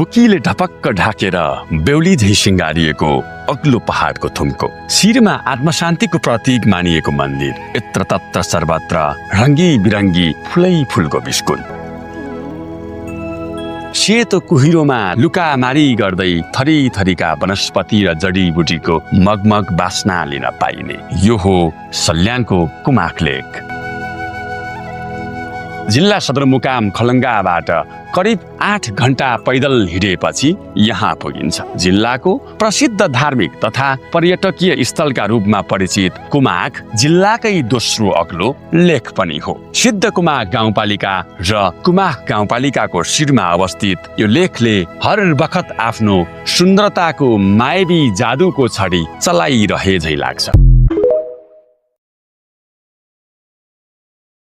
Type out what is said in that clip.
चौकीले ढपक्क ढाकेर बेउली झै सिंगारिएको अग्लो पहाडको थुम्को, शिरमा आत्मशान्तिको प्रतीक मानिएको मन्दिर, यत्र तत्र सर्वत्र रङ्गी बिरङ्गी फुलै फुलको बिस्कुन। सेतो कुहिरोमा लुकामारी गर्दै थरी थरीका वनस्पति र जडीबुटीको मगमग बास्ना लिन पाइने यो हो सल्यानको कुमाक लेक। जिल्ला सदरमुकाम खलङ्गाबाट करिब 8 घण्टा पैदल हिँडेपछि यहाँ पुगिन्छ। जिल्लाको प्रसिद्ध धार्मिक तथा पर्यटकीय स्थलका रूपमा परिचित कुमाक जिल्लाकै दोस्रो अग्लो लेक पनि हो। सिद्ध कुमाक गाउँपालिका र कुमाक गाउँपालिकाको शिरमा अवस्थित यो लेकले हर बखत आफ्नो सुन्दरताको मायावी जादुको छडी चलाइरहे झै लाग्छ।